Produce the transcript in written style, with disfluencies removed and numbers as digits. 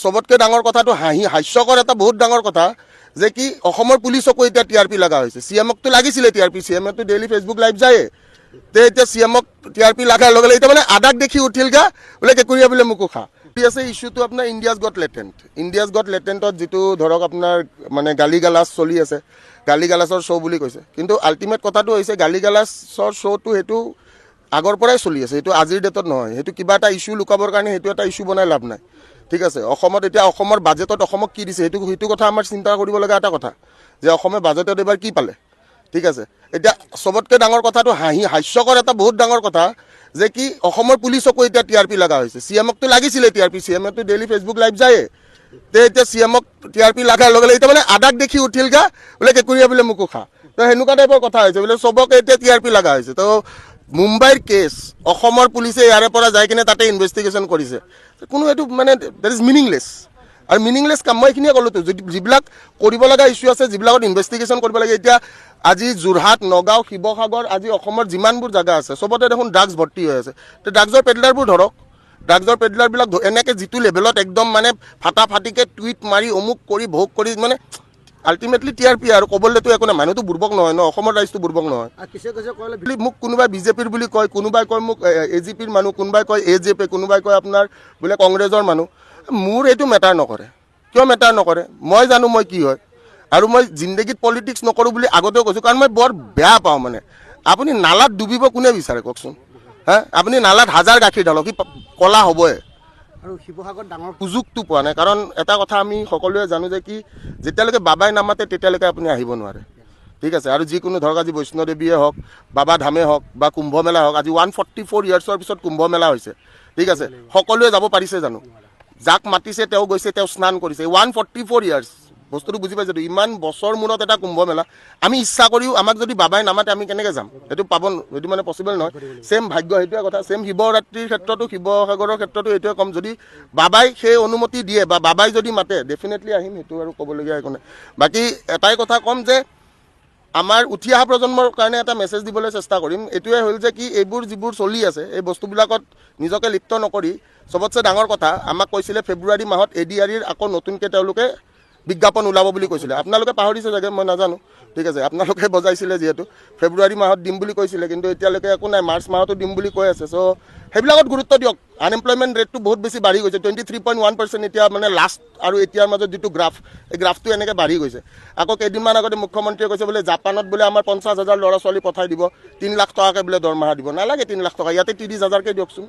চবতকৈ ডাঙৰ কথাটো, হাস্যকৰ এটা বহুত ডাঙৰ কথা যে কি অসমৰ পুলিচকো এতিয়া টিআৰপি লগা হৈছে। চি এমকতো লাগিছিলে টিআৰপি, চি এমতো ডেইলি ফেচবুক লাইভ যায়ে। তে এতিয়া চি এমক টিআৰপি লগাৰ লগে লগে এতিয়া মানে আদাক দেখি উঠিল গা বোলে, কেঁকুৰীয়া বোলে মোকো খা। কি আছে ইছ্যুটো আপোনাৰ India's got latent. India's got লেটেণ্টত যিটো ধৰক আপোনাৰ মানে গালি গালাজ চলি আছে, গালি গালাজৰ শ্ব' বুলি কৈছে। কিন্তু আল্টিমেট কথাটো হৈছে, গালি গালাজৰ শ্ব'টো সেইটো আগৰ পৰাই চলি আছে, সেইটো আজিৰ ডেটত নহয়। সেইটো কিবা এটা ইছ্যু লুকাবৰ কাৰণে সেইটো এটা ইছ্যু বনাই লাভ নাই। ঠিক আছে, অসমত এতিয়া অসমৰ বাজেটত অসমক কি দিছে, সেইটো কথা আমাৰ চিন্তা কৰিব লগা এটা কথা যে অসমে বাজেটত এইবাৰ কি পালে। ঠিক আছে, এতিয়া চবতকৈ ডাঙৰ কথাটো, হাস্যকৰ এটা বহুত ডাঙৰ কথা যে কি অসমৰ পুলিচকো এতিয়া টিআৰপি লগা হৈছে। চি এমকতো লাগিছিলে টিআৰপি, চি এমতো ডেইলি ফেচবুক লাইভ যায়ে। তে এতিয়া চি এমক টিআৰপি লগাৰ লগে লগে এতিয়া মানে আদাক দেখি উঠিল গা বোলে, কেঁকুৰীয়া বোলে মোকো খা। তো সেনেকুৱা টাইপৰ কথা হৈছে বোলে, চবকে এতিয়া টিআৰপি লগা হৈছে। তো মুম্বাইৰ কেছ অসমৰ পুলিচে ইয়াৰে পৰা যাই কিনে তাতে ইনভেষ্টিগেশ্যন কৰিছে, কোনো এইটো মানে that is meaningless আৰু মিনিংলেছ কাম। মই এইখিনিয়ে ক'লোতো, যদি যিবিলাক কৰিব লগা ইছ্যু আছে, যিবিলাকত ইনভেষ্টিগেশ্যন কৰিব লাগে। এতিয়া আজি যোৰহাট, নগাঁও, শিৱসাগৰ, আজি অসমৰ যিমানবোৰ জেগা আছে, চবতে দেখোন ড্ৰাগছ ভৰ্তি হৈ আছে। তো ড্ৰাগছৰ পেডলাৰবোৰ ধৰক। ড্ৰাগছৰ পেডলাৰবিলাক এনেকৈ যিটো লেভেলত একদম মানে ফাটা ফাটিকে টুইট মাৰি, অমুক কৰি, ভোগ কৰি, মানে আল্টিমেটলি টিআৰপি আৰু ক'বলৈতো একো নাই। মানুহটো বুৰ্বক নহয় ন, অসমৰ ৰাইজটো বুৰ্বক নহয়। আৰু কিছু কিছু ক'লে বুলি মোক কোনোবাই বিজেপিৰ বুলি কয়, কোনোবাই কয় মোক এজিপিৰ মানুহ, কোনোবাই কয় এজেপি, কোনোবাই কয় আপোনাৰ বোলে কংগ্ৰেছৰ মানুহ। মোৰ এইটো মেটাৰ নকৰে। কিয় মেটাৰ নকৰে? মই জানো মই কি হয়। আৰু মই জিন্দগীত পলিটিক্স নকৰোঁ বুলি আগতেও কৈছোঁ, কাৰণ মই বৰ বেয়া পাওঁ। মানে আপুনি নালাত ডুবিব কোনে বিচাৰে কওকচোন? হা, আপুনি নালাত হাজাৰ গাখীৰ ঢালক, সি ক'লা হ'বই। আৰু শিৱসাগৰত ডাঙৰ সুযোগটো পোৱা নাই। কাৰণ এটা কথা আমি সকলোৱে জানো যে কি যেতিয়ালৈকে বাবাই নামাতে, তেতিয়ালৈকে আপুনি আহিব নোৱাৰে। ঠিক আছে, আৰু যিকোনো ধৰক আজি বৈষ্ণদেৱীয়ে হওক, বাবা ধামে হওক বা কুম্ভ মেলা হওক, আজি 144 ইয়াৰ্ছৰ পিছত কুম্ভ মেলা হৈছে। ঠিক আছে, সকলোৱে যাব পাৰিছে জানো? যাক মাতিছে তেওঁ গৈছে, তেওঁ স্নান কৰিছে। 144 ইয়াৰ্ছ, বস্তুটো বুজি পাইছেতো? ইমান বছৰ মূৰত এটা কুম্ভ মেলা। আমি ইচ্ছা কৰিও আমাক যদি বাবাই নামাতে, আমি কেনেকৈ যাম? সেইটো পাব, সেইটো মানে পচিবল নহয়। ছেম ভাগ্য, সেইটোৱে কথা। ছেম শিৱৰাত্ৰিৰ ক্ষেত্ৰতো, শিৱসাগৰৰ ক্ষেত্ৰতো এইটোৱে ক'ম, যদি বাবাই সেই অনুমতি দিয়ে বা বাবাই যদি মাতে, ডেফিনেটলি আহিম। সেইটো আৰু ক'বলগীয়া একো নাই। বাকী এটাই কথা ক'ম যে আমাৰ উঠি অহা প্ৰজন্মৰ কাৰণে এটা মেছেজ দিবলৈ চেষ্টা কৰিম। এইটোৱে হ'ল যে কি এইবোৰ যিবোৰ চলি আছে, এই বস্তুবিলাকত নিজকে লিপ্ত নকৰি, চবতছে ডাঙৰ কথা, আমাক কৈছিলে ফেব্ৰুৱাৰী মাহত এডিআৰিৰ আকৌ নতুনকৈ তেওঁলোকে বিজ্ঞাপন ওলাব বুলি কৈছিলে। আপোনালোকে পাহৰিছে চাগে, মই নাজানো। ঠিক আছে, আপোনালোকে বজাইছিলে যিহেতু ফেব্ৰুৱাৰী মাহত দিম বুলি কৈছিলে, কিন্তু এতিয়ালৈকে একো নাই। মাৰ্চ মাহতো দিম বুলি কৈ আছে। চ' সেইবিলাকত গুৰুত্ব দিয়ক। আনএমপ্লয়মেণ্ট ৰেটটো বহুত বেছি বাঢ়ি গৈছে, 23.1% এতিয়া। মানে লাষ্ট আৰু এতিয়াৰ মাজত যিটো গ্ৰাফ, এই গ্ৰাফটো এনেকৈ বাঢ়ি গৈছে। আকৌ কেইদিনমান আগতে মুখ্যমন্ত্ৰীয়ে কৈছে বোলে জাপানত বোলে আমাৰ 50,000 ল'ৰা ছোৱালী পঠাই দিব, 3 লাখ টকাকৈ বোলে দৰমহা দিব। নালাগে 3 লাখ টকা, ইয়াতে 30 হাজাৰকৈ দিয়কচোন।